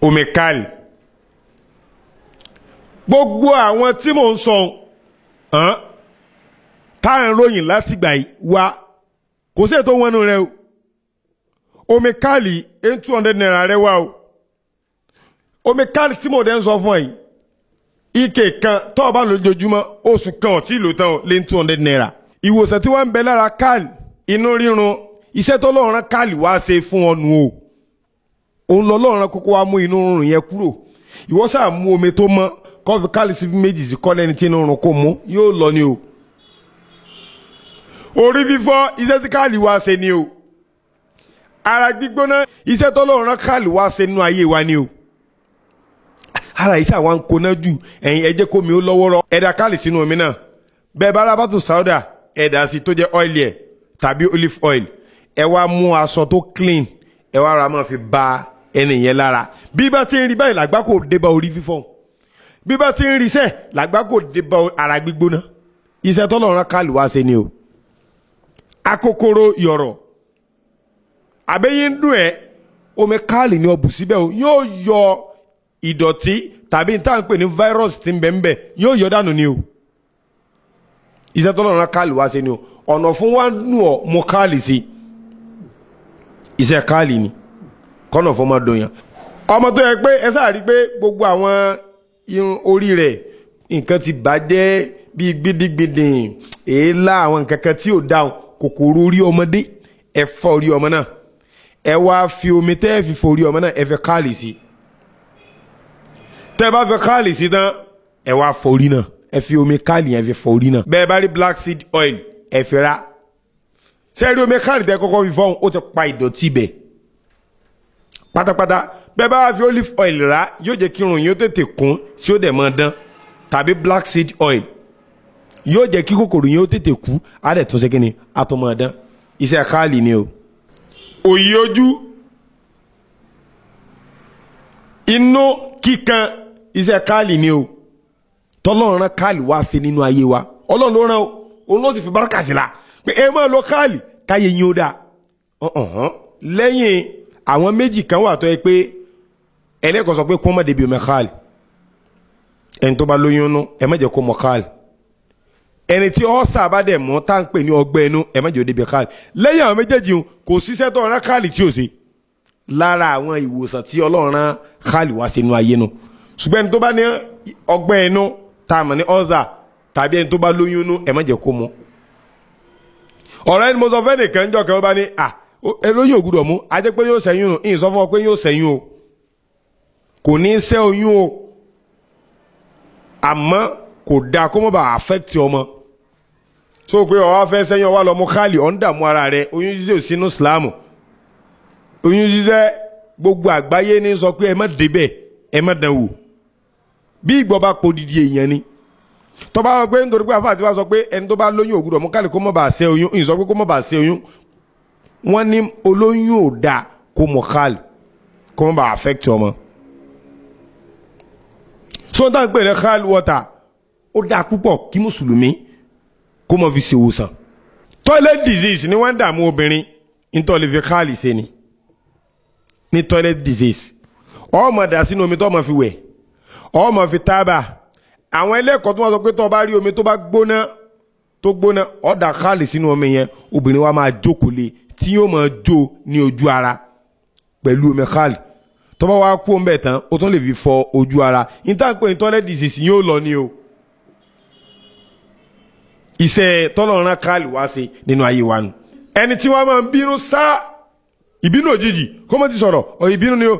Omi káàlì. Gbogbo àwọn tí mò ń sọ hàn tá à ń ròyìn látìgbà yìí wá, kò sí ètò wọnú rẹ o. Omi káàlì ₦200 rẹ wá o. Omi káàlì tí mò ń dẹ́ ń sọ fún ẹ yìí, ike kan tó o bá lò lójoojúmọ́ oṣù kan ò tí ì lò tán o, lé ₦200. Ìwòsàn tí wọ́n ń bẹ lára káàlì, inú rírun, iṣẹ́ tó lọ́run rán káàlì wá ṣe fún ọ nù o. Òun lọ lọ́run rán kókó wá mú inú rírun yẹn kúrò. Ìwọ sáà mú omi tó mọ́, kó fi káàlì sí méjì sí kọ́ lẹ́ni tí inú rírun kò mú, yóò lọ ni o. Orí fífọ́, iṣẹ́ tí káàlì wá ṣe ni o. Ara gbígbóná, iṣẹ́ tó lọ́run rán káàlì wá ṣe nínú ayé wa ni o. Ara yìí sàwọn kóná jù, ẹ̀yin ẹ jẹ́ kó mi ó lọ́wọ́rọ́. Ẹ dà káàlì sínú omi náà. Bẹ́ẹ̀ bá rábàtù sáúdà, ẹ dà sí tó jẹ́ ọ́ìlì ẹ̀ tàbí olive oil. Ẹ wá mú aṣọ tó clean, ẹ wá ra máa fi ba ẹni yẹn lára. Bí bá ti ń rí báyìí làgbá kò dé bá orí fífọ́. Bí bá ti ń rí sẹ́ làgbá kò dé bá ara gbígbóná. Iṣẹ́ tọ́lọ́run rán káàlì wá ṣe ni o. Akókóró yọ̀rọ̀. Àbẹ́yìn ń dùn ẹ́, omi káàlì ni ọ bù síbẹ̀ o, yóò yọ ìdọ̀tí tàbí tá à ń pè ní virus tí ń bẹ ń bẹ, yóò yọ dànù ni o. Iṣẹ́ tọ́lọ́run rán káàlì wá ṣe ni o. Ọ̀nà fún wa nù ọ́ mú káàlì sí. Iṣẹ́ káàlì ni kọ́nà fún ọmọ dùn yàn. Ọmọ tó yẹ pé ẹ sáà rí pé gbogbo àwọn irun orí rẹ̀ nǹkan ti bàjẹ́ bíi gbídígbídìn, èélá, àwọn nǹkan kan tí ò dáhùn, kòkòrò orí ọmọdé, ẹ fọ́ orí ọmọ náà. Ẹ wá fi omi tẹ́ ẹ fi fọ orí ọmọ náà, ẹ fẹ́ káàlì sí. Tẹ́ ẹ bá fẹ́ káàlì sí tán, ẹ wá fọ orí náà, ẹ fi omi káàlì yẹn fi fọ orí náà. Bẹ́ẹ̀ bá rí black seed oil, ẹ fi ra. Ṣé rí omi káàlì tẹ́ kọ́kọ́ fi fọ́hùn, ó ti pa ìdọ̀tí ibẹ̀ pátápátá. Bẹ́ẹ̀ bá wá fi olive oil rà, yóò jẹ́ kí irun yín ó tètè kún tí ó dẹ̀ máa dán. Tàbí black seed oil yóò jẹ́ kí kòkòrò yín ó tètè kú, á dẹ̀ tún ṣe kí ni, á tún máa dán. Iṣẹ́ káàlì ni o. Òyì ojú, inú kíkan, iṣẹ́ káàlì ni o. Tọ́lọ́run rán káàlì wá sí nínú ayé wa. Ọlọ́run ló rán o, òun ló sì fi báràkà sí la pé ẹ máa lọ káàlì káyé yín ó dáa. Lẹ́yìn àwọn méjì kan wà tó yẹ pé ẹlẹ́kọ̀ọ́ sọ pé kó má débi omi káàlì. Ẹni tó bá lóyún nú, ẹ má jẹ́ kó mọ káàlì. Ẹni tí ọ́sà bá dẹ̀ mọ́ tá ń pè ní ọgbẹ́ inú, ẹ má jẹ́ ó débi káàlì. Lẹ́yìn àwọn méjèèjì kò síṣẹ́ tó rán káàlì tí ò ṣe. Lára àwọn ìwòsàn tí Ọlọ́run rán káàlì wá sínú ayé nu. Ṣùgbọ́n ẹni tó bá ní ọgbẹ́ inú tá a mọ̀ ní ọ́sà tàbí ẹni tó bá lóyún inú, ẹ má jẹ́ kó mu. Ọ̀rẹ́ ni mo sọ fẹ́ nìkan jọ kẹ́ ó bá ní à ẹ lóyún ògùdọ̀ mú, a jẹ́ pé yóò ṣẹ́yún nù. Ìyìn sọ fún ọ pé yóò ṣẹ́yún o, kò ní í ṣẹ́ oyún o, àmọ́ kò dáa kó má bàa affect ọmọ. Tó pé ó wá fẹ́ ṣẹ́yún, ó wá lọ mú káàlì, ó ń dààmú ara rẹ̀. Oyún ṣíṣe ò sínú Ìsìlámù. Oyún ṣíṣe gbogbo àgbáyé ní sọ pé ẹ má débẹ̀, ẹ má dán wò. Bí ìgbọ́ bá po didi èèyàn ni. Tó bá wọ pé nítorí pé àfáà tí wá sọ pé ẹni tó bá lóyún ògùdọ̀ mú káàlì kó má bàa ṣẹ́ oyún, ìyìn sọ pé kó má bàa ṣẹ́ oyún. Wọ́n ní olóyún ò dáa kó mọ káàlì kó má bàa affect ọmọ. Sọ́ńtà ń pè ní káàlì water, ó dáa púpọ̀ kí mùsùlùmí kó mọ fi ṣèwòsàn. Toilet disease ni wọ́n ń dààmú obìnrin, nítorí fi káàlì ṣe ni. Ní toilet disease, ó máa dà sínú omi tó máa fi wẹ̀, ó máa fi tábà. Àwọn ẹlẹ́kọ̀ọ́ tó wọ́n sọ pé tó bá rí omi tó bá gbóná, tó gbóná, ó dà káàlì sínú omi yẹn, obìnrin wa máa jókòó lé tí yóò máa jó ní ojú ara pẹ̀lú omi káàlì. Tó bá wá kú omi bẹ̀ tán, ó tún lè fi fọ ojú ara. Níta pé ní toilet disease yóò lọ ni o. Iṣẹ́ tọ́lọ́run rán káàlì wá ṣe nínú ayé wa nù. Ẹni tí wọ́n máa ń bínú sá, ìbínú òjijì, kó mọ́ ti sọ̀rọ̀, ọ̀ ìbínú ni o,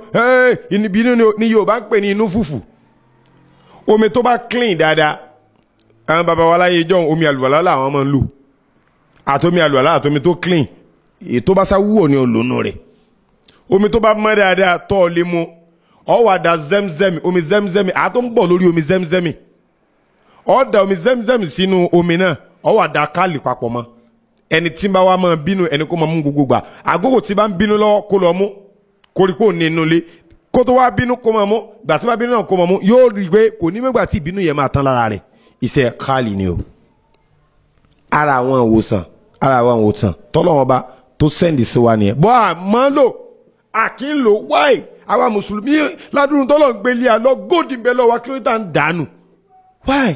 ìbínú ni o, ní Yorùbá ń pè ní inú fùfù. Omi tó bá clean dáadáa, àwọn bàbá wa láyé ijọ́un omi àlùwàlá làwọn máa ń lò. Àtomi àlùwàlá àtomi tó clean, èyí tó bá sá wúwo ni olónú rẹ̀. Omi tó bá mọ́ dáadáa tọ́ ọ lé mu, ọ wà da zemzemi, omi zemzemi, àá tó ń bọ̀ lórí omi zemzemi. Ọ da omi zemzemi sínú omi náà, ọ wà da káàlì papọ̀ mọ́. Ẹni tí ń bá wá máa bínú, ẹni kó máa mú gbogbo gbà. Àgógò tí bá ń bínú lọ́wọ́ kó lọ mú, kó rí pé òun ní inú ilé. Kó tó wá bínú kó máa mú, gbà tí bá bínú náà kó máa mú, yóò rí i pé kò ní mẹ́gbà tí ìbínú yẹn máa tán lára rẹ̀. Iṣẹ́ káàlì ni o. Ara àwọn ìwòsàn, ara àwọn ìwòsàn tọ́lọ́run ọba tó sẹ́ndì sí wa nìyẹn. Bọ́ àmọ́ lò, Àkínlò wáì. Àwa mùsùlùmí ládùúrún tọ́lọ̀ ń gbélé àlọ́ góòdì ń bẹ lọ́wọ́ kí ló tà ń dànù. Wáì.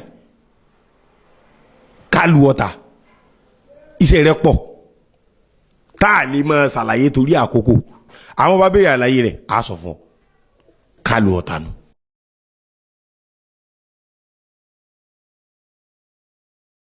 Kálù ọ̀tà. Iṣẹ́ rẹ̀ pọ̀. Tá a lè máa ṣàlàyé torí àkókò. Àwọn bá béèrè àlàyé rẹ̀, á sọ fún ọ. Kálù ọ̀tà nù.